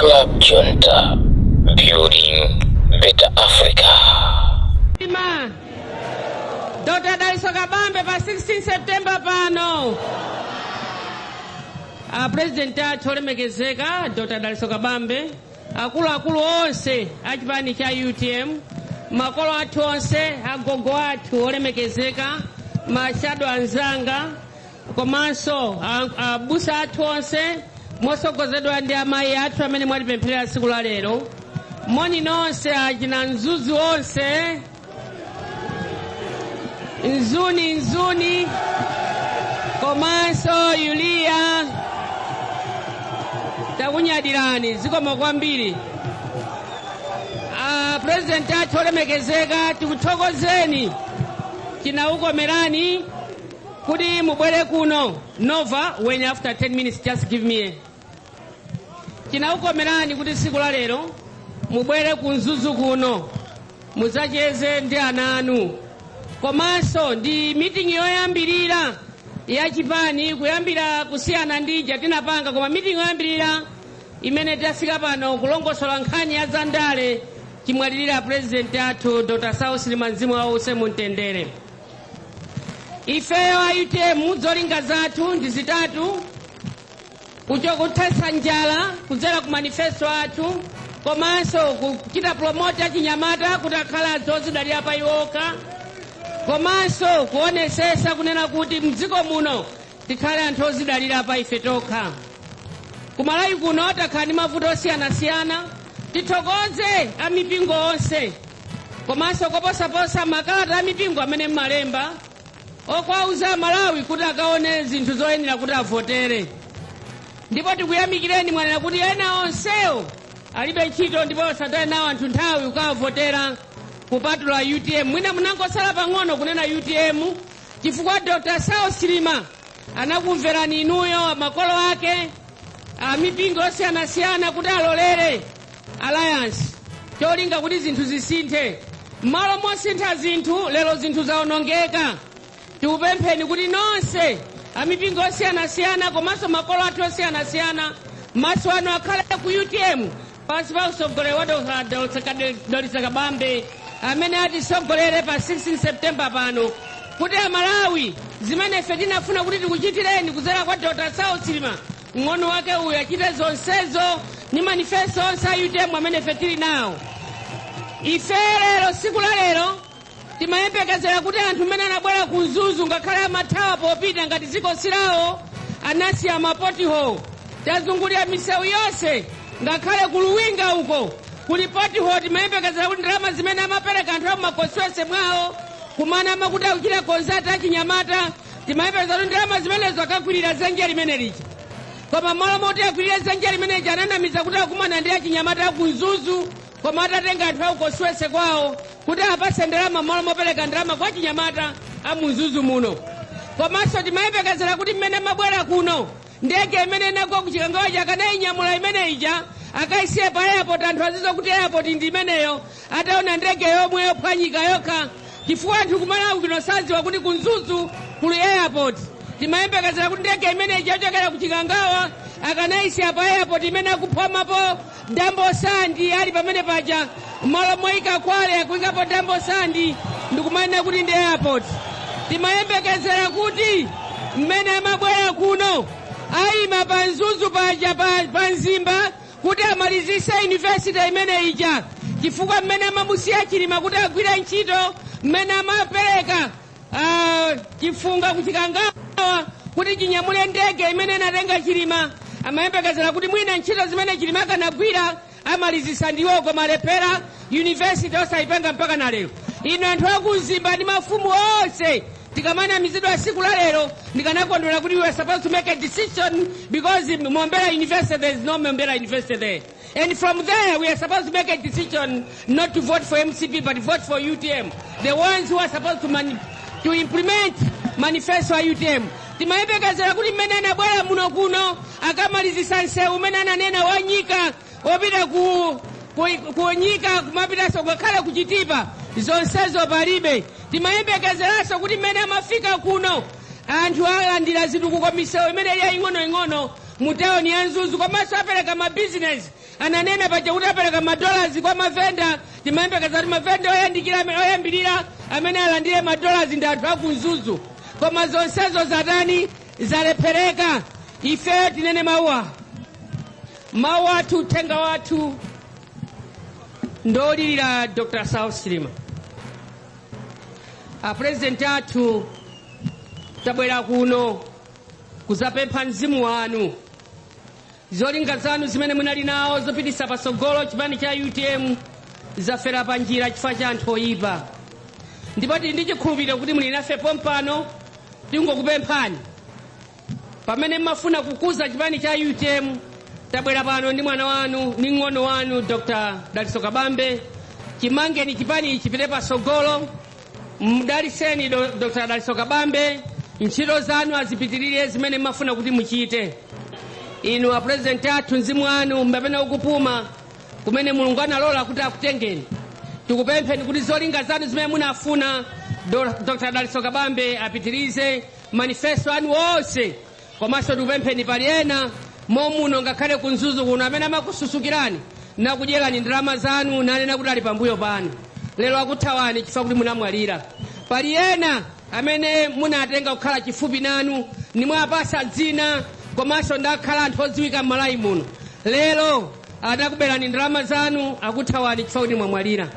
Club Junta, building better Africa. Ma Dr. Dalitso Kabambe pa 16 September pano. A President athu olemekezeka Dr. Dalitso Kabambe, akuluakulu onse a chipani cha UTM, makolo athu onse, agogo athu olemekezeka, ma shadow anzanga, komanso abusa athu onse mosogozedwa ndi amayi athu amene mwatipempherera tsiku la lero, moni nonse achina Mzuzu onse, Mzuni, Mzuni, komanso Yuliya, takunyadirani, zikomo kwambiri. President athu olemekezeka, tikuthokozeni, chinaukomerani kuti mubwere kuno. Nova, when after 10 minutes, just give me a chinaukomerani kuti tsiku la lero mubwere ku Mzuzu kuno mudzacheze ndi ana anu, komanso ndi meeting yoyambirira ya chipani kuyambira kusiyana ndi ija tinapanga, koma meeting yoyambirira imene tafika pano kulongosola nkhani ya zandale chimwalirira President athu Dr. Saulos Chilima, mzimu wawo uuse mumtendere. Ifeyo a UTM zolinga zathu ndi zitatu: kuthetsa njala kudzera ku manifesto athu, komanso kuchita promote achinyamata kuti akhala zozidalira pa iwokha, komanso kuonesesa kunena kuti mdziko muno tikhale anthu ozidalira pa ife tokha. Kumalawi kuno takhala ndi mavuto osiyanasiyana. Tithokoze amipingo onse, komanso koposaposa makalata amipingo amene mmalemba okwauza Malawi kuti akaone zinthu zoyenera kuti avotere. Ndipo tikuyamikireni, mwanena kuti ena onsewo alibe ntchito ndipo osataye nawo anthu nthawi kukawavotera kupatula UTM. Mwina munangosala pang'ono kunena UTM, chifukwa Dr. Saulos Chilima anakumverani inuyo, makolo ake, amipingo osiyanasiyana, kuti alolere alliance cholinga kuti zinthu zisinthe. M'malo mosintha zinthu, lero zinthu zawonongeka. Tikupempheni kuti nonse amipingo osiyanasiyana komanso makolo athu osiyanasiyana, maso anu akhale ku UTM pansi pa utsogoleri wa Dr. Dalitso Kabambe amene atisogolere pa 16 September pano, kuti Amalawi zimene ife tinafuna kuti tikuchitireni kudzera kwa Dr. Saulos Chilima, mng'ono wake uyu achite zonsezo ni manifesto onse a UTM amene ife tili nawo. Ife lero, tsiku la lero, timayembekezera kuti anthu mmene anabwera ku Mzuzu, ngakhale amathawa popita ngati dziko silawo, anasiya ma pothole. Tazungulira misewu yonse, ngakhale ku Luwinga uko kuli pothole. Timayembekezera kuti ndalama zimene amapereka anthu amu ma constituency mwawo kumana amakuti akuchita consult achinyamata, timayembekezera kuti ndalama zimenezo akakwirira dzenje limene lija. Koma malo moti akwirire dzenje limene lija, ananamiza kuti akumana ndi achinyamata aku Mzuzu, koma atatenga anthu aku constituency kwawo kuti apase ndalama malo mopereka ndalama kwa chinyamata a Mzuzu muno. Komanso timayembekezera kuti mmene mabwera kuno, ndege imene inagwa ku Chikangawa akanayinyamula imene ija akayisiye pa airport, anthu azizo kuti airport ndi imeneyo, ataona ndege yomwe yophwanyika yokha, chifukwa anthu kumalawi kuno sadziwa kuti ku Mzuzu kuli airport. Timayembekezera kuti ndege imene ija yochokera ku Chikangawa akanayisiya pa airport imene akuphomapo dump sand ali pamene paja. Malo moyika kwale akuyikapo dump sand ndikumanena kuti ndi airport. Timayembekezera kuti mmene amabwera kuno ayima pa Mzuzu paja pa Mzimba kuti amalizise university imene ija, chifukwa mmene amamusiya Chilima kuti agwire ntchito, mmene amapereka chifunga kuChikangawa kuti chinyamule ndege imene inatenga Chilima, amayembekezera kuti mwina ntchito zimene Chilima akanagwira amalizisa ndiwo, koma alephera, university osayipanga mpaka na lero. Ino anthu akumzimba ndi mafumu onse, tikamanamizidwa tsiku la lero, ndikanakondwera kuti we are supposed to make a decision, because Mombera University, there is no Mombera University there, and from there we are supposed to make a decision not to vote for MCP but vote for UTM, the ones who are supposed to implement manifesto a UTM. Timayembekezera kuti mmene anabwera muno kuno akamalizisa msewu umene ananena wa nyika opita ku nyika, kumapitanso ngakhale kuChitipa, zonsezo palibe. Timayembekezeranso kuti mmene amafika kuno anthu alandira zitukuko, misewu imene ili yaying'onoing'ono Mu tawuni ya Mzuzu, komanso apereka mabizinesi. Ananena paja kuti apereka madollars kwa mavenda. Timayembekeza kuti mavenda oyandikira oyambirira amene alandire madollars ndi anthu aku Mzuzu, koma zonsezo zatani? Zalephereka. Ifeyo tinene mawuwa, mawu athu, uthenga wathu ndolilira Dr Saulos Chilima, apurezidenti athu. Tabwera kuno kuzapempha mzimu wanu. Zolinga zanu zimene munali nawo zopitisa patsogolo chipani cha UTM zafera pa njira chifukwa cha anthu oyipa, ndipo tili ndi chikhulupiriro kuti muli nafe pompano. Tingokupemphani, pamene mmafuna kukuza chipani cha UTM, tabwera pano ndi mwana wanu ndi ng'ono wanu Dr Dalitso Kabambe. Chimangeni chipani chipite patsogolo, mdaliseni Dr Dalitso Kabambe, ntchito zanu azipitirire zimene mmafuna kuti muchite. Inu apurezidenti athu, mzimu wanu mmapena ukupuma kumene Mulungu analola kuti akutengeni, tikupempheni kuti zolinga zanu zimene munafuna Dr Dalitso Kabambe apitirize manifesto anu onse. Komanso tikupempheni, pali ena momuno ngakhale ku Mzuzu kuno amene amakususukirani nakudyerani ndalama zanu, nanena kuti ali pambuyo panu, lero akuthawani chifukwa kuti munamwalira. Pali ena amene munatenga kukhala chifupi nanu, nimwapasa dzina komanso ndakhala anthu odziwika m'Malawi muno, lero anakuberani ndalama zanu, akuthawani chifukwa kuti mwamwalira.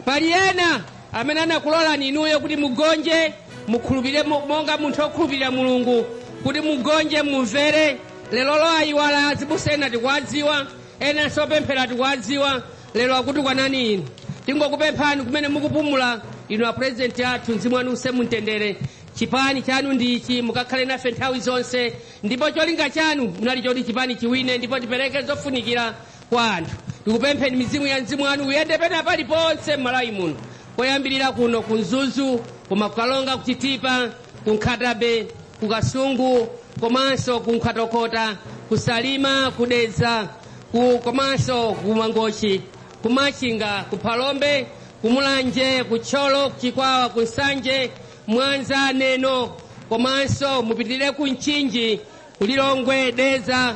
Pali ena amene anakulolani inuyo kuti mugonje, mukhulupirire monga munthu okhulupirira Mulungu kuti mugonje, mumvere. Lero lo ayiwala. Azibusa ena tikuwadziwa, ena sopemphera tikuwadziwa, lero akutukwanani inu. Tingokupemphani, kumene mukupumula inu apurezidenti athu, mzimu wanu use mumtendere. Chipani chanu ndichi, mukakhale nafe nthawi zonse, ndipo cholinga chanu munali choti chipani chiwine ndipo tipereke zofunikira kwa anthu. Tikupempheni, mizimu ya mzimu wanu uyende pena paliponse m'Malawi muno, koyambirira kuno ku Mzuzu, koma kukalonga, kuchitipa, ku Nkhata Bay, ku Kasungu, komanso ku Nkhotakota, ku Salima, ku Dedza, ku komanso ku Mangochi, ku Machinga, ku Phalombe, ku Mulanje, ku Thyolo, ku Chikwawa, ku Nsanje, Mwanza, Neno, komanso mupitirire ku Mchinji, ku Lilongwe, Dedza,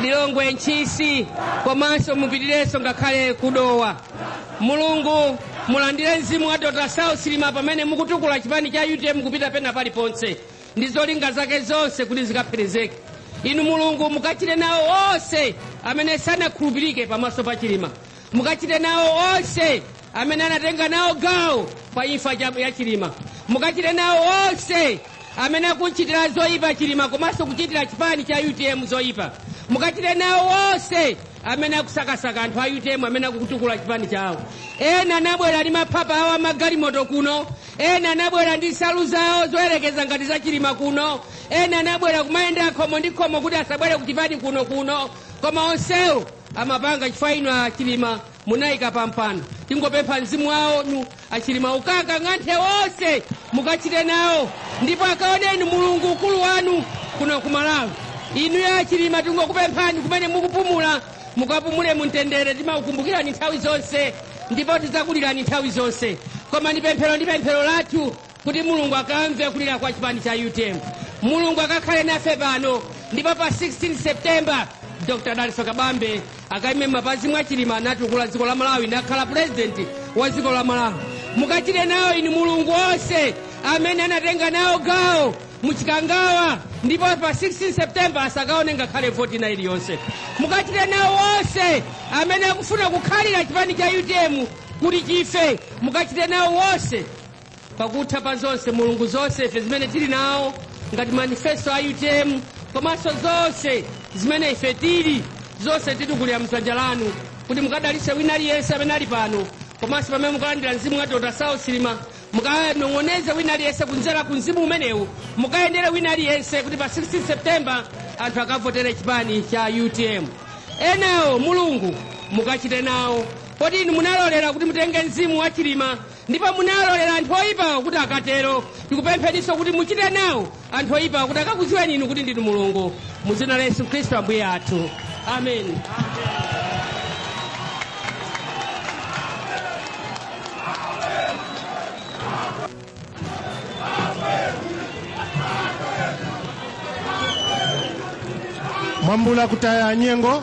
Lilongwe, Ntchisi, komanso mupitirenso ngakhale kudowa. Mulungu, mulandire mzimu wa Dr Saulos Chilima pamene mukutukula chipani cha UTM kupita pena paliponse ndi zolinga zake zonse kuti zikapherezeke. Inu Mulungu, mukachite nawo onse amene sanakhulupirike pamaso pa Chilima, mukachite nawo onse amene anatenga nawo gawo pa imfa ya Chilima, mukachite nawo onse amene akuchitira zoyipa Chilima komanso kuchitira chipani cha UTM zoyipa, mukachite nawo onse amene akusakasaka anthu a UTM amene akukutukula chipani chawo. Ena anabwera ndi maphapa awo amagalimoto kuno, ena anabwera ndi nsalu zawo zoyerekeza ngati za Chilima kuno, ena anabwera kumayenda khomo ndi khomo kuti asabwere ku chipani kuno, koma onsewo amapanga chifukwa inu a Chilima munayika pampando. Tingopempha mzimu wanu achilima ukaka ng'anthe onse, mukachite nawo ndipo akaoneni Mulungu ukulu wanu kuno ku Malawi. Inuyo achilima, tingokupemphani, kumene mukupumula mukapumule mumtendere. Timakukumbukirani nthawi zonse ndipo tidzakulirani nthawi zonse, koma ndi pemphero lathu kuti Mulungu akamve kulira kwa chipani cha UTM. Mulungu akakhale nafe pano, ndipo pa 16 September Dr Dalitso Kabambe akaime m'mapazi mwa Chilima, natukula dziko la Malawi, nakhala purezidenti wa dziko la Malawi. Mukachite nawo inu Mulungu onse amene anatenga nawo gawo muchikangawa, ndipo pa 16 September asakaone ngakhale voti ina iliyonse. Mukachite nawo onse amene akufuna kukhalira chipani cha UTM kuti chife. Mukachite nawo onse. Pakutha pa zonse, Mulungu, zonse ife zimene tili nawo ngati manifesto a UTM komanso zonse zimene ife tili, zonse titukulira mdzanja lanu kuti mukadalitse wina aliyense amene ali pano, komanso pamene mukalandira mzimu wa Dr Saulos Chilima, mukanong'oneze wina aliyense kunzera ku mzimu umenewu, mukayendere wina aliyense kuti pa 16 September anthu akavotere chipani cha UTM. Enawo, Mulungu, mukachite nawo, poti inu munalolera kuti mutenge mzimu wa Chilima ndipo munalolera anthu oyipawo kuti akatero. Tikupempheninso kuti muchite nawo anthu oyipawo kuti akakudziweni inu kuti ndinu Mulungu, mu dzina la Yesu Khristu Ambuye athu, amen. Mwambula kutaya nyengo.